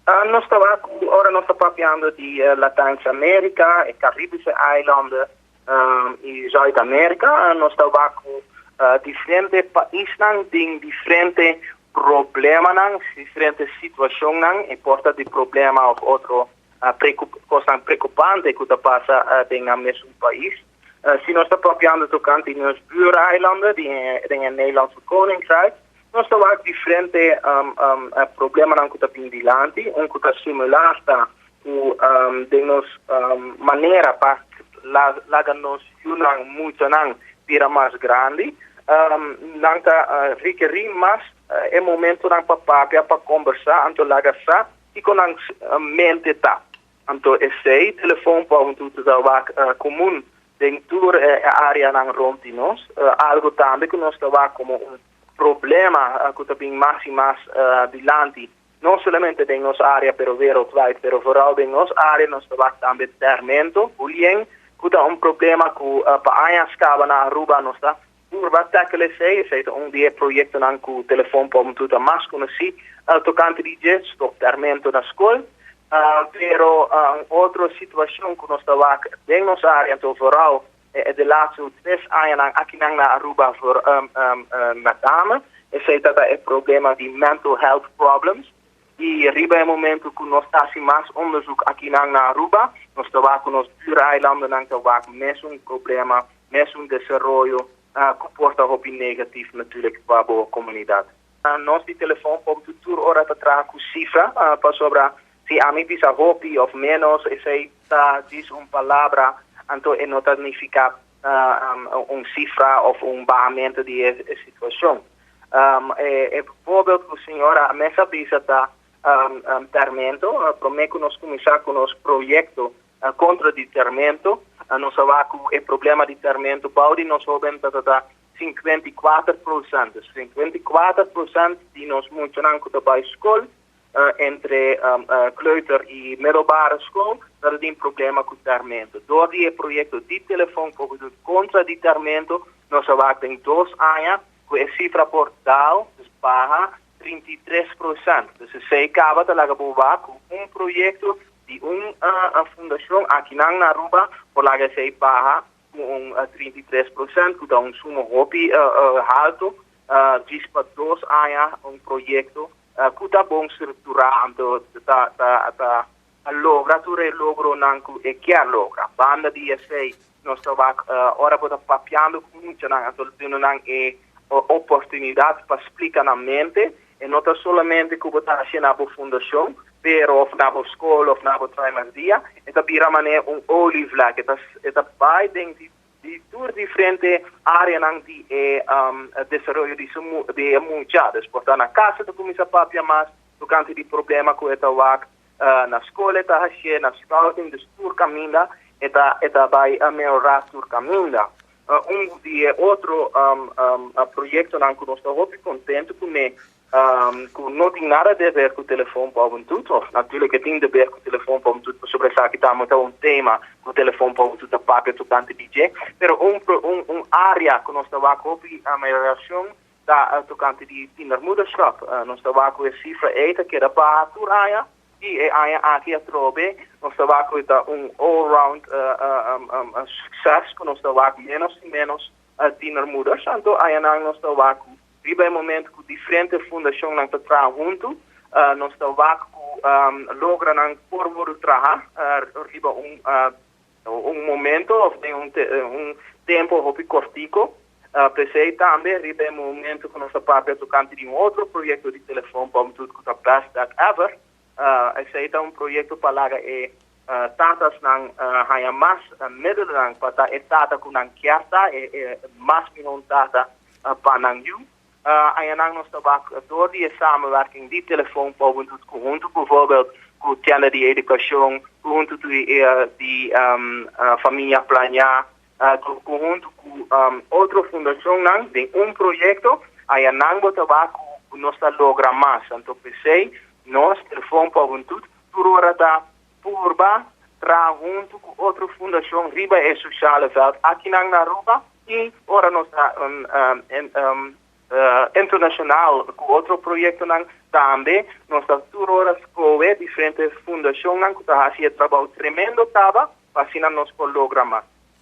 Nos ta wak ora nos ta papiando di Latijnse Amerika, e Caribische eilanden y Zuid-Amerika, nos ta wak diferente paisnan tin diferente problemanan, diferente situacionnan, e por ta di problema of otro cosnan preocupante cu ta pasa den nan mesun pais. Si nos ta papiando tocante nos buureilanden, den e Nederlandse Koninkrijk, nos ta wak diferente problemanan cu ta bin dilanti. Un cu ta similar ta cu den nos manera pa laga nos yunan, muchanan bira mas grandi, nan ta requeri mas e momentonan pa papia, pa conversa, anto laga sa kico nan mente ta. Anto esey Telefon pa Hubentud ta wak comun den tur e areanan rond di nos. Algo tambe cu nos ta wak como un problema cu ta bin mas y mas dilanti, no solamente den nos area pero wereldwijd, pero vooral den nos area nos ta wak tambe termento, bullying, cu ta un problema cu pa añas caba na Aruba nos ta purba tackle esey. Esey ta un di e proyectonan cu Telefon pa Hubentud ta mas conoci tocante di dje, stop termento na scol. Pero un otro situacion cu nos ta wak den nos area, anto vooral de laatste 3 añanan akinan na Aruba voor met name, esey ta e problema di mental health problems. Y riba e momento cu nos ta haci mas onderzoek akinan na Aruba, nos ta wak cu nos buureilandennan ta wak mesun problema, mesun desaroyo, cu por ta hopi negatief natuurlijk pa e comunidad. Nos di Telefon pa tur ora ta traha cu cifra, pasobra si ami bisa hopi of menos, esey ta djis un palabra, anto e no ta significa un cifra of un bahamento di e situacion. E voorbeeld cu señora mes a bisa ta termento, prome cu nos cuminsa cu nos proyecto contra di termento, nos a wak cu e problema di termento bou di nos hoben ta 54%. 54% di nos muchanan cu ta bay scol, entre kleuter y middelbare school, dat tin problema cu termento. Door di proyecto di Telefon contra di termento, nos a wak den 2 aña cu e cifra por dal, dus baha 33%. Dus esey caba ta laga bo wak un proyecto di un fundacion aki na Aruba por laga esey baha cu un 33%, cu ta un suma hopi halto, djis pa 2 aña un proyecto cu ta bon structura, anto ta logra tur e logronan cu e kier logra. Banda di esey, nos ta ora bo ta papiando cu muchanan, anto nan e oportunidad pa splica na mente y no ta solamente cu bo ta na fundacion, pero of na scol of na dia, e ta bira manera un olievlek, e ta bay den di tur diferente areanan di e desaroyo di e mucha. Dus por ta na cas ta cuminsa papia mas tocante di problema cu e ta wak, na scol ta haci, na scouting, dus tur caminda e ta bay a mehora tur caminda. Un di otro proyectonan cu nos ta hopi contento cu ne, cu no tin nada di haber cu Telefon pa Hubentud, of natuurlijk tin di haber cu Telefon pa Hubentud, pasobra esaki ta un tema cu Telefon pa Hubentud ta papia tocante di dje, pero un area cu nos ta wak hopi a mehoracion ta tocante di tienermoederschap. Nos ta wak e cifra ey ta keda baha tur aña y e aña aki atrobe nos ta wak un all-round succes cu nos ta wak menos y menos tienermoeders. Anto aña nos ta wak riba e momento cu diferente fundacionnan ta traha hunto, nos ta wak cu logranan por wordo traha riba un momento of den un tempo hopi cortico. P'esey tambe riba e momento cu nos ta papia tocante di un otro proyecto di Telefon pa Hubentud cu ta Best Dad Ever. Esey ta un proyecto pa laga e tatasnan haya mas middelen pa ta e tata cu nan kier ta, e mas miho tata pa nan yiu. Ayanan nos ta wak door di samenwerking di Telefon pa Hubentud hunto bijvoorbeeld cu tienda di educacion, hunto di Famia Planea, hunto cu otro fundacionnan den un proyecto, ayanan bo ta wak cu nos ta logra mas. Anto p'esey nos Telefon pa Hubentud tur ora ta purba traha hunto cu otro fundacion riba e sociale veld aki na Aruba y ora nos ta internacional cu otro proyectonan tambe nos ta tur ora scohe diferente. Diferente fundacionnan cu ta haci e trabou tremendo caba, pa asina nos por logra mas.